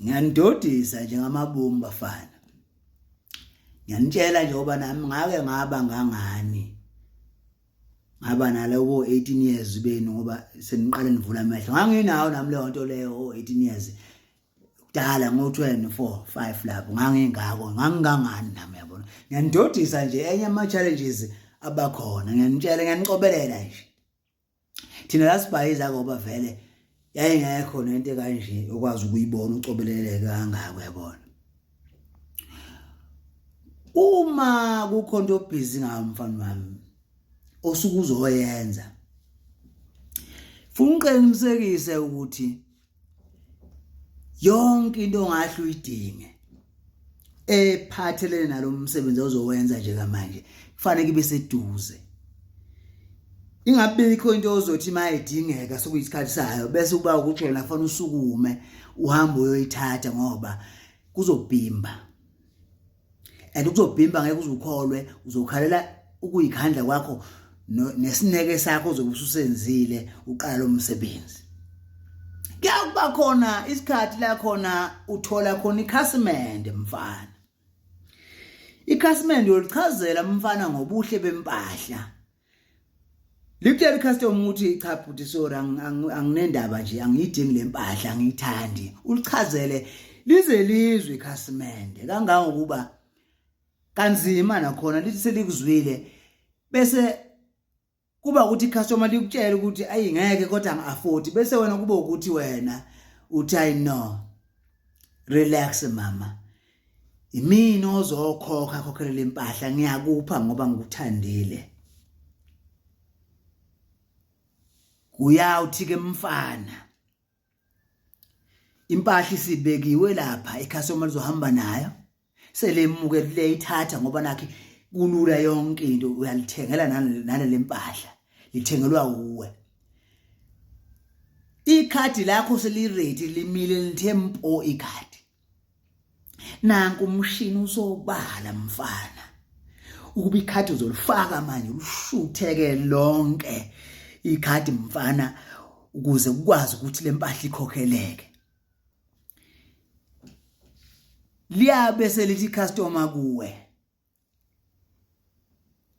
Ngiyanidodisa nje ngamabomu bafana. Ngiyanitshela nje ngoba nami ngake ngaba ngangani. Ngaba nalowo 18 years benu ngoba seniqale nivula amehlo. Nganginawo nami leyo nto leyo 18 years. Kudala ngo-24 5 lapho ngangingako ngangingangani nami yabona. Ngiyanidodisa nje enye ama challenges abakhona. Ngiyanitshela ngiyanicobelela nje. Thina la sibhayiza ngoba vele yayingekho nento kanje okwazi ukuyibona ucobeleleke kangaka uyabona. Uma kukhona into obhizi ngayo mfana wami osuke uzoyenza funa uqinisekise ukuthi yonke into ongahle uyidinge ephathelene nalo msebenzi ozowenza nje kamanje kufanele kube seduze ingabikho into ozothi mayidingeka sekuyisikhathi sayo bese kuba ukuthi wena kufanele usukume uhambe uyoyithatha ngoba kuzobhimba and kuzobhimba ngeke uzukholwe uzokhalela ukuyikhandla kwakho nesineke sakho ozobe ususenzile uqala lo msebenzi. Kuyakuba khona isikhathi la khona uthola khona ikhasimende mfana. Ikhasimende uyolichazela mfana ngobuhle bempahla. Likutshela icustomer ukuthi cha bhuti sorry anginendaba nje angiyidingi le mpahla angiyithandi. Ulichazele lize lizwe ikhasimende kangangokuba kanzima nakhona lithi selikuzwile bese kuba ukuthi icustomer likutshela ukuthi ayi ngeke kodwa angi-afford bese wena kube ukuthi wena uthi ayi no relax mama imina ozokhokha khokhelela impahla ngiyakupha ngoba ngikuthandile kuyawuthi ke mfana impahla isibekiwe lapha icustomer lizohamba nayo selemukele ithatha ngoba nakhe kulula yonke into uyalithengela nalele mpahla lithengelwa uwe ikhadi lakho seliready limile lithe mpo ikhadi nanku umshini usobala mfana ukuba ikhadi uzolifaka manje ulishutheke lonke ikhadi mfana ukuze ukwazi ukuthi lempahla ikhokheleke liyabe selithi customer kuwe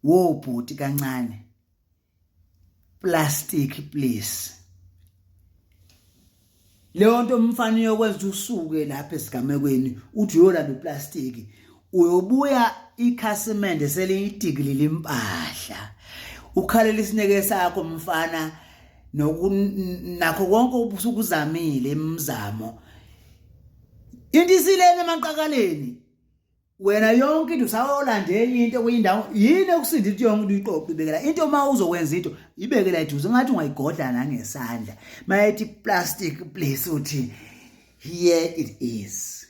wo bhuti kancane plastic please leyo nto umfana uyokwenza usuke lapha esigamekweni uthi uyolanda uplastic uyobuya ikhasimende seliyidikilile impahla ukhalela isineke sakho mfana nakho konke ubusukuzamile imizamo into isilele emaqakaleni wena yonke into usayolanda enye into kuyindawo yini okusinda into yonke into uyiqoqe ibekela into uma uzokwenza into ibekela eduze ngathi ungayigodla nangesandla mayethi plastic please uthi here it is.